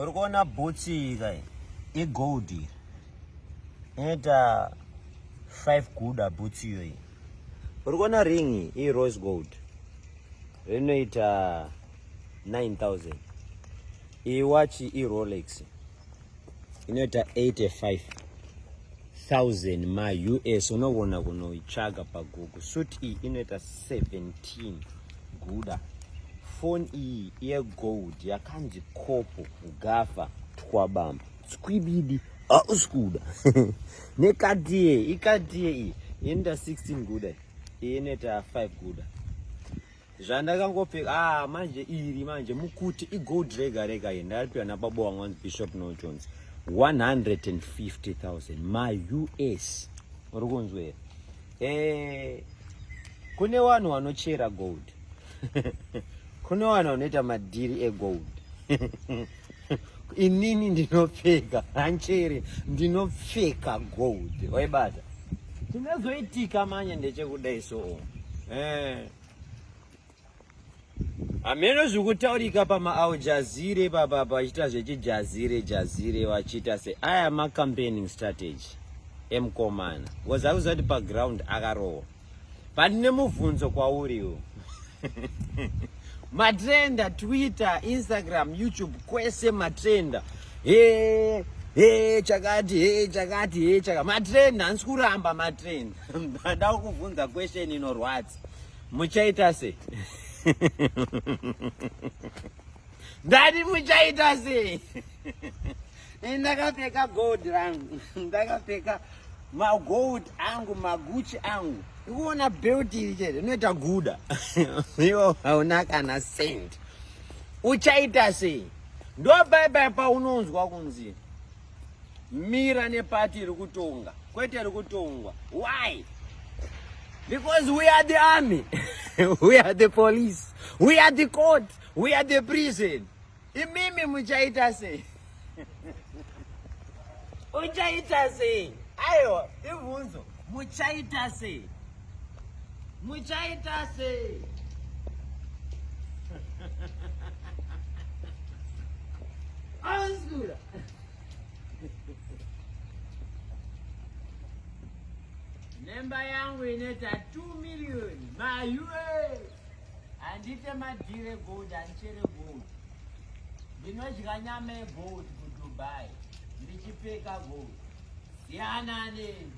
Uri kuona bhutsi iyi kai igold iyi inoita 5 guda bhutsi iyoyi. Uri kuona ring iyi irose gold rinoita 9000. Iyi wachi irolex inoita 85000 maUS. Unogona kunoitsvaga paGoogle. Suit iyi inoita 17 guda. Phone iyi yegold yakanzi kopo gafa twabamba tswibidi hausi kuda nekatiye ikatiye iyi inoita 16 guda iyi inoita 5 guda zvandakangopfeka ah manje iri manje mukuti igold rega rega iyi ndakaripiwa nababa wangu anzi Bishop No Jones 150,000 maUS uri kunzwa here eh kune vanhu vanochera gold kune vanhu vanoita madhiri egold inini ndinopfeka hanchere ndinopfeka gold waibata chinozoitika manje ndechekudai so eh hameno zvikutaurika pamaaljazire papa vachiita zvechijazire jazire vachiita se aya macampaigning strategy emukomana because akuziva kuti paground akarohwa but nemubvunzo kwauriwo matrenda Twitter, Instagram, YouTube kwese matrenda he he chakati he chakati he chakati matrenda handisi kuramba matrenda ndada kuvhunza question inorwadza muchaita sei ndati muchaita sei ndakapfeka gold rangu ndakapfeka magold angu maguchi angu ikuona belt iri chete inoita guda iwo hauna kana cent uchaita sei ndopaipai paunonzwa kunzi mira nepati iri kutonga kwete iri kutongwa why because we are the army we are the police we are the court we are the prison imimi muchaita sei uchaita sei aiwa ibvunzo muchaita sei muchaita sei Anzura. Nemba yangu inoita 2 million maUS. Handite madhire gold, handichere gold. Ndinodya nyama yegold kuDubai ndichipfeka gold. Siyana neni.